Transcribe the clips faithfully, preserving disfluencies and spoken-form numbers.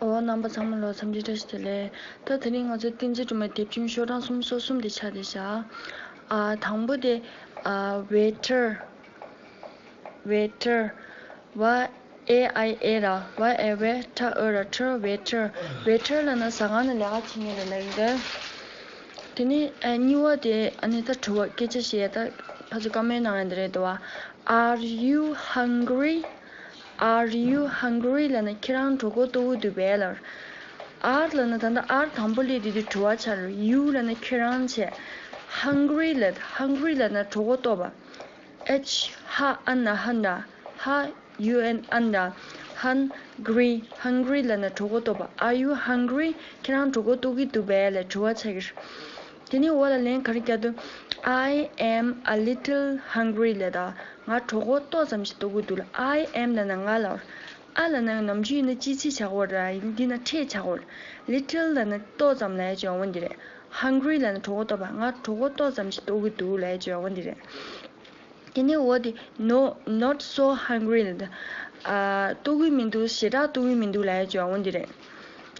འོ། རྣམ་པ་ཚང་མ་ལ་འཚམས་འདྲི་བཀྲ་ཤིས་བདེ་ལེགས། ད་དེ་རིང་ང་ཚོ་བསྟན་འཛིན་སྒྲོལ་མའི་དེབ་ཆུང་ཤོག་གྲངས་སུམ་ཅུ་སོ་གསུམ་དེ་ཆགས་བསྡད་བཞག་ཨ། དང་པོ་དེ། ཨ། ཝེ་ཊར། ཝེ་ཊར། ཝ་ཨེ་ཨའི་ཨེ་ར། ཝ་ཨེ་ཝེ་ཊ་ཨོ་ར་ཊར། ཝེ་ཊར། ཝེ་ཊར་ལབ་ན་ཟ་ཁང་ནང་ལས་ཀ་བྱེད་མཁན་ལ་ལབ་ཀྱི་རེད། དེ་ནས་ཨ། གཉིས་པ་དེ། ཨ་ནི་ད་དྲི་བ་སྐད་ཆ་བཤད་ཡ། ད་ཕར་ཚུར་བཀའ་མོལ་གནང་ཡ་འདི་རེད་དོ། Are you hungry? Are you hungry ལབ་ན་ཁྱེད་རང་གྲོད་ཁོག་ལྟོགས་ཀྱི་འདུག་པས་ལབ། Are ལབ་ན་ད་ལྟ་are དང་པོ་སླེབས་དུས་དེ་དྲི་བ་ཆགས་རེད། You ལབ་ན་ཁྱེད་རང་བྱས། Hungry ལབ། Hungry ལབ་ན་གྲོད་ཁོག་ལྟོགས་པ། H ཧ་ཨ་ན་ཧ་ན། ཧ་ཡུ་ཨེན་ཨ་ན། Hungry། Hungry ལབ་ན་གྲོད་ཁོག་ལྟོགས་པ། Are you hungry? ཁྱེད་རང་གྲོད་ཁོག་ལྟོགས་ཀྱི་འདུག་པས་ལབ་དྲི་བ་ཆགས་ཀྱི་རེད། དེ་ནས་འོག་ལ་ལན་ག་རེ་རྒྱག་འདུག I am a little hungry ལབ་ད། ང་གྲོད་ཁོག་ཏོག་ཙམ་ཞིག་ལྟོགས་ཀྱི་འདུག་ལབ། I am ལབ་ན་ང་ལབ། ཨ་ལབ་ན་ནམ་རྒྱུན་ཡིན་ན་ཅི་ཚིག་བྱ་དགོས་རེད། འདི་ན་ཕྲད་བྱ་དགོས་རེད། Little ལབ་ན་ཏོག་ཙམ་ལབ་ཡ་ཅིག་ཡོང་གི་འདི་རེད། Hungry ལབ་ན་གྲོད་ཁོག་ལྟོགས་པ། ང་གྲོད་ཁོག་ཏོག་ཙམ་ཞིག་ལྟོགས་ཀྱི་འདུག་ལབ་ཡ་ཅིག་ཡོང་གི་འདི་རེད། དེ་ནས་འོ་དེ། No, not so hungry ལབ་ད། ཨ། ལྟོགས་ཀྱི་མི་འདུག་ཞེ་དྲག་ལྟོགས་ཀྱི་མི་འདུག་ལབ་ཡ་ཅིག་ཡོང་གི་འདི་རེད།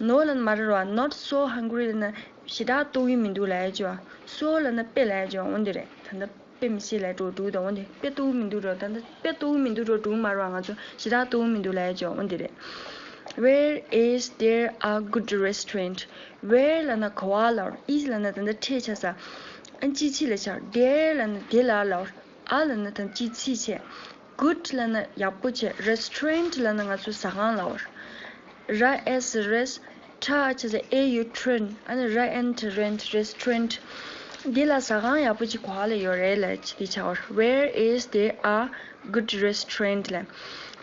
No ལབ་ན་མ་རེད་ར། Not so hungry ལབ་ན་ཞེ་དྲག་ལྟོགས་ཀྱི་མི་འདུག་ལབ་ཡ་ཅིག་ཡོང་། So ལབ་ན་དཔེ་ལབ་ཡ་ཅིག་ཡོང་གི་འདི་རེད། ད་ལྟ་དཔེ་མི་སྲིད་ལབ་འགྲོ་འགྲོ་གི་འདུག་འོ་འདི། དཔེ་ལྟོགས་ཀྱི་མི་འདུག་འགྲོ། ད་ལྟ་དཔེ་ལྟོགས་ཀྱི་མི་འདུག་འགྲོ་འགྲོ་གི་མ་རེད་ར། ང་ཚོ་ཞེ་དྲག་ལྟོགས་ཀྱི་མི་འདུག་ལབ་ཡ་ཅིག་ཡོང་གི་འདི་རེད། Where is there a good restaurant? Where ལབ་ན་ག་པར་ལབ། Is ལབ་ན་ད་ལྟ་ཕྲད་བྱ་ས། ཨ། ཅི་ཕྱིར་ལབ་བྱ། There ལབ་ན་དེ་ལ་ལབ། A ལབ་ན་ད་ཅི་ཕྱིར་བྱས། Good ལབ་ན་ཡག་པོ་བྱས། Restaurant ལབ་ན་ང་ཚོ་ཟ་ཁང་ལབ། R E S རེས། ཊ་བྱས་ཙང་ཨེ་ཡུ་ཊ་རན། ཨ་ནི་ར་ཨེན་ཊ་རེན་ཊ། Restaurant། འདི་ལ་ཟ་ཁང་ཡག་པོ་ཅིག་ག་པར་ལ་ཡོད་རེད་ལབ་ཅིག་དེ་ཆགས་པ་རེད། Where is there a good restaurant ལབ།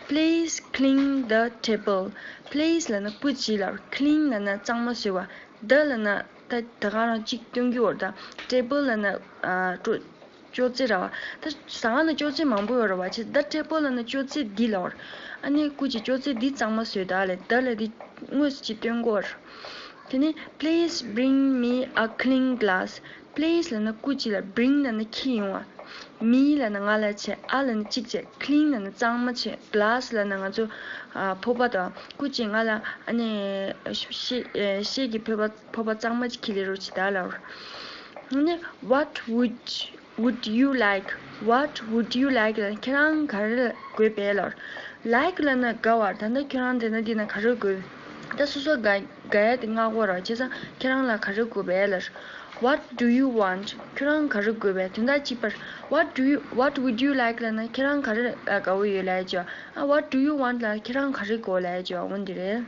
Please clean the table. Please ལབ་ན་སྐུ་མཁྱེན་ལབ། Clean ལབ་ན་གཙང་མ་བཟོ་བ། The ལབ་ན་ད་ད་ག་རང་གཅིག་སྟོན་གྱི་ཡོད་རེད་ད། Table ལབ་ན། ཨ། ཅོག་ཅོག་ཙེ་ར་བ། ད་ཟ་ཁང་ལ་ཅོག་ཙེ་མང་པོ་ཡོད་རེད་བ། བྱས་ད་ཊེ་བལ་ལབ་ན་ཅོག་ཙེ་འདི་ལབ་པ་རེད། ཨ་ནི་སྐུ་མཁྱེན་ཅོག་ཙེ་འདི་གཙང་མ་བཟོས་དང་ལབ། ད་ལབ་འདི་དངོས་སུ་ཅིག་སྟོན་གྱི་ཡོད་རེད། དེ་ནས། Please bring me a clean glass. Please ལབ་ན་སྐུ་མཁྱེན་ལབ། Bring ལབ་ན་ཁྱེར་ཡོང་བ། Me ལབ་ན་ང་ལ་བྱས། A ལབ་ན་གཅིག་བྱས། Clean ལབ་ན་གཙང་མ་བྱས། Glass ལབ་ན་ང་ཚོ། ཨ། ཕོར་པ་དང་། སྐུ་མཁྱེན་ང་ལ། ཨ་ནི། ཤེལ། ཤེལ་གྱི་ཕོར་པ། ཕོར་པ་གཙང་མ་ཅིག་ཁྱེར་སླེབས་རོགས་བྱེད་དང་ལབ་པ་རེད། ཨ་ནི། What would would you like? What would you like ལབ་ན་ཁྱེད་རང་ག་རེ་དགོས་པས་ལབ། Like ལབ་ན་དགའ་བ། ད་ལྟ་ཁྱེད་རང་དེ་ན་འདི་ན་ག་རེ་དགོས། ད་སོ་སོ་དགའ་དགའ་ཡ་དེ་མངག་དགོས་རེད་བ། བྱས་ཙང་ཁྱེད་རང་ལ་ག་རེ་དགོས་པས་ལབ། What do you want? ཁྱེད་རང་ག་རེ་དགོས་པས། དོན་དག་གཅིག་པར། What do you What would you like ལབ་ན་ཁྱེད་རང་ག་རེ་ལ་དགའ་བོ་ཡོད་ལབ་ཡ་ཅིག་ཡོད། ཨ། What do you want ལབ་ན་ཁྱེད་རང་ག་རེ་དགོས་ལབ་ཡ་ཅིག་ཡོད། འོ་འདི་རེད།